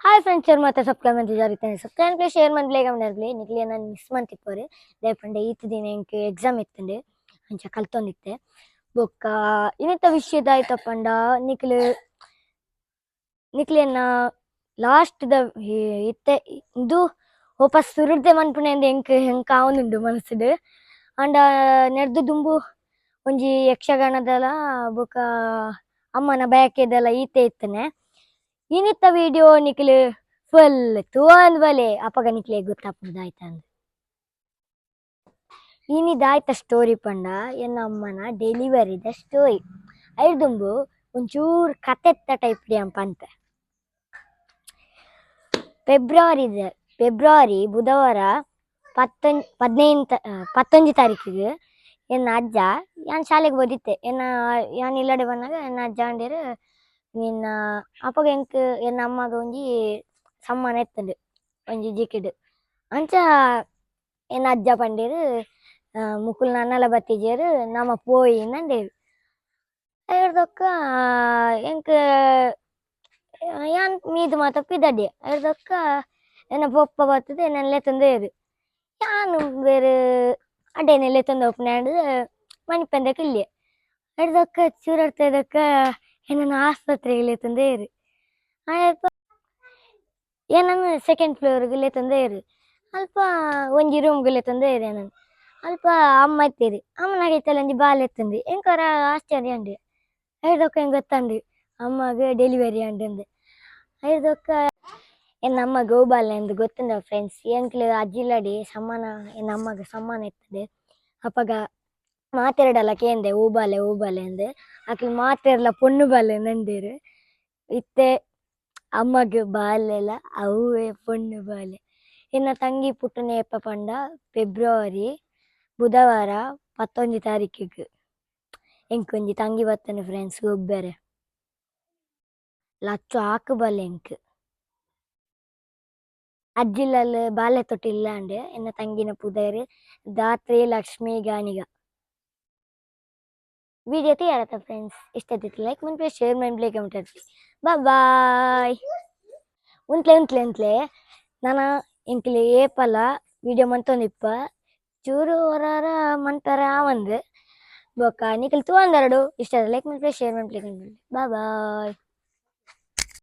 Hi friends, share ಮಾತ subscribe ಅಂತ ಜಾರಿತಾನೆ. ಸಬ್ಸ್ಕ್ರೈಬ್ ಪ್ಲೇ, ಶೇರ್ ಮನ್ಪ್ಲೆ, ಕಮೆಂಟ್ ಪ್ಲೇ. ನಿಕ್ಲೆ ನಾನು ಮಿಸ್ ಮಂತಿಪ್ಪರು ದಾಯೆ ಈತ ದಿನ ಎಂಕ್ ಎಕ್ಸಾಮ್ ಇತ್ತಂಡೆ, ಅಂಚ ಕಲ್ತೊಂದಿತ್ತೆ. ಬೊಕ್ಕ ಇನ್ನಿತ ವಿಷಯದ ಆಯ್ತಪ್ಪಂಡ, ನಿಕ್ಲು ನಿಕ್ಲೆನ ಲಾಸ್ಟ್ ದ ಇತ್ತೆ ಇಂದು ವಾಪಸ್ ಸುರುಡ್ದೆ ಮನ್ಪುನೆ ಎಂಕ್ ಎಂಕ್ ಆವೊಂದುಂಡು ಮನಸ್ಸುಡು. ಆಂಡ ನೆರ್ದು ದುಂಬು ಒಂಜಿ ಯಕ್ಷಗಾನದಲ ಬೊಕ ಅಮ್ಮನ ಬಯಕೆದಲ ಈತೆ ಇತ್ತನೆ. ಇನಿತ ವಿಡಿಯೋ ನಿಕ್ಲು ಫುಲ್ ತೂವೊಂದು ಬಲೆ, ಅಪಗ ನಿಕ್ಲೆ ಗೊತ್ತಾಪುಂಡು ದಾಯ್ತಂದ್. ಇನಿ ದಾಯ್ತ ಸ್ಟೋರಿ ಪಂಡ ಎನ್ನ ಅಮ್ಮನ ಡೆಲಿವರಿದ ಸ್ಟೋರಿ. ಐರ್ದುಂಬು ಒಂಚೂರು ಕತೆತ್ತ ಟೈಪ್ ಡಿ ಪನ್ಪೆ. ಫೆಬ್ರವರಿ ಫೆಬ್ರವರಿ ಬುಧವಾರ 15 11 ತಾರೀಕಿಗೆ ಎನ್ನ ಅಜ್ಜ, ಯಾನ್ ಶಾಲೆಗೆ ಓದಿತ್ತೆ, ಎನ್ನ ಯಾನ್ ಇಲ್ಲಡೆ ಬನ್ನಗ ಎನ್ನ ಅಜ್ಜ ಅಂಡೇರು ನಿನ್ನ ಅಪಗ ಎಂಕ್ ಎನ್ನ ಅಮ್ಮಗ ಒಂಜಿ ಸಮ್ಮನ ಇತ್ತುಂಡು ಒಂಜಿ ಜಿಕಿಡ್. ಅಂಚ ಎನ್ನ ಅಜ್ಜ ಪಂಡೇರು, ಮುಕುಲು ನನ್ನಲ ಬತ್ತಿಜೆರ್, ನಮ ಪೋಯಿ ಅಂಡೇರು. ಐರ್ದೊಕ್ಕ ಎಂಕ್ ಯಾನ್ ಮೀದ್ ಮಾತ ಪಿದಡ್ಯೆ. ಐರ್ದೊಕ್ಕ ಎನ್ನ ಪೊಪ್ಪ ಬತ್ತುದು ಎನ್ನನ್ ಲೆತ್ತೊಂದು ಯಾನ್ ಬೇರೆ ಅಡ್ಡೆನೆ ಲೆತ್ತೊಂದು ಪೋಪುನೆ ಅಂದ್ ಮನಿಪಂದೆ ಕುಲ್ಲೆ. ಐರ್ದೊಕ್ಕ ಚೂರಡ್ತದೊಕ್ಕ ಎನ್ನನ್ ಆಸ್ಪತ್ರೆಗ್ ಲೆತ್ತೊಂದು ಆಯಪ್ಪ ಎನನ್ ಸೆಕೆಂಡ್ ಫ್ಲೋರ್ ಗ್ ಲೆತ್ತೊಂದು. ಅಲ್ಪ ಒಂಜಿ ರೂಮ್ ಗ್ ಲೆತ್ತೊಂದು ಎನನ್. ಅಲ್ಪ ಅಮ್ಮ ಇತ್ತೆರ್. ಅಮ್ಮನ ಕೈತಲ್ ಒಂಜಿ ಬಾಲೆ ಇತ್ತುಂಡು. ಎಂಕ್ ಒರ ಆಶ್ಚರ್ಯ ಆಂಡ್. ಐರ್ದೊಕ್ಕ ಎಂಕ್ ಗೊತ್ತಂಡು ಅಮ್ಮಗ್ ಡೆಲಿವರಿ ಆಂಡ್. ಐರ್ದೊಕ್ಕ ಎನ್ನ ಅಮ್ಮಗ್ ಒವು ಬಾಲೆ ಅಂದ್ ಗೊತ್ತುಂಡ ಫ್ರೆಂಡ್ಸ್? ಎಂಕ್ಲು ಅಜ್ಜಿಲಡಿ ಸಮ್ಮನ, ಎನ್ನ ಅಮ್ಮಗ್ ಸಮ್ಮನ ಇತ್ತುಂಡು. ಅಪಗ ಮಾತೆರ್ಡಲ ಕೇಂದೆ, ಓ ಬಾಲೆ, ಓ ಬಾಲೆ ಅಂದ್. ಅಕ್ಲು ಮಾತೆರ್ಲ ಪೊಣ್ಣು ಬಾಲೆ ಅಂದೇರು. ಇತ್ತೆ ಅಮ್ಮಗ್ ಬಾಲೆಲ ಅವ್ವೆ ಪೊಣ್ಣು ಬಾಲೆ. ಎನ್ನ ತಂಗಿ ಪುಟ್ಟುನ ಏಪ ಪಂಡ ಫೆಬ್ರವರಿ ಬುಧವಾರ 11 ತಾರೀಕಿಗ್. ಎಂಕ್ ಒಂಜಿ ತಂಗಿ ಬತ್ತುಂಡು ಫ್ರೆಂಡ್ಸ್ ಗೊಬ್ಬೆರೆ. ಲಚ್ಚು ಆಕು ಬಲ್ಲೆ ಎಂಕ್. ಅಜ್ಜಿಲ್ಲಲ್ ಬಾಲೆ ತೊಟ್ಟಿಲ್ ಆಂಡ್. ಎನ್ನ ತಂಗಿನ ಪುದರ್ ದಾತ್ರಿ ಲಕ್ಷ್ಮೀ ಗಾಣಿಗ. ವಿಡಿಯೋ ತೂಯರತ ಫ್ರೆಂಡ್ಸ್? ಇಷ್ಟ ಆದಿತ್ತ್ಂಡ ಲೈಕ್ ಮನ್ಪುಲೆ, ಶೇರ್ ಮನ್ಪುಲೆ, ಕಮೆಂಟ್ ಮನ್ಪುಲೆ. ಬಾಯ್. ಉಂತ್ಲೆ ಉಂತ್ಲೆ ಉಂತ್ಲೆ, ನನ ಎಂಕ್ಲೆ ಏಪಲ ವಿಡಿಯೋ ಮಂತೊಂದಿಪ್ಪ. ಚೂರು ಒರಾರ ಮನ್ಪೆರೆ ಆವಂದ್. ಬೊಕ್ಕ ನಿಕುಲು ತೂವೊಂದರಡು. ಇಷ್ಟ ಆದ್ರೆ ಲೈಕ್ ಮನ್ಪುಲೆ, ಶೇರ್ ಮನ್ಪುಲೆ, ಕಮೆಂಟ್ ಮನ್ಪುಲೆ. Bye boy.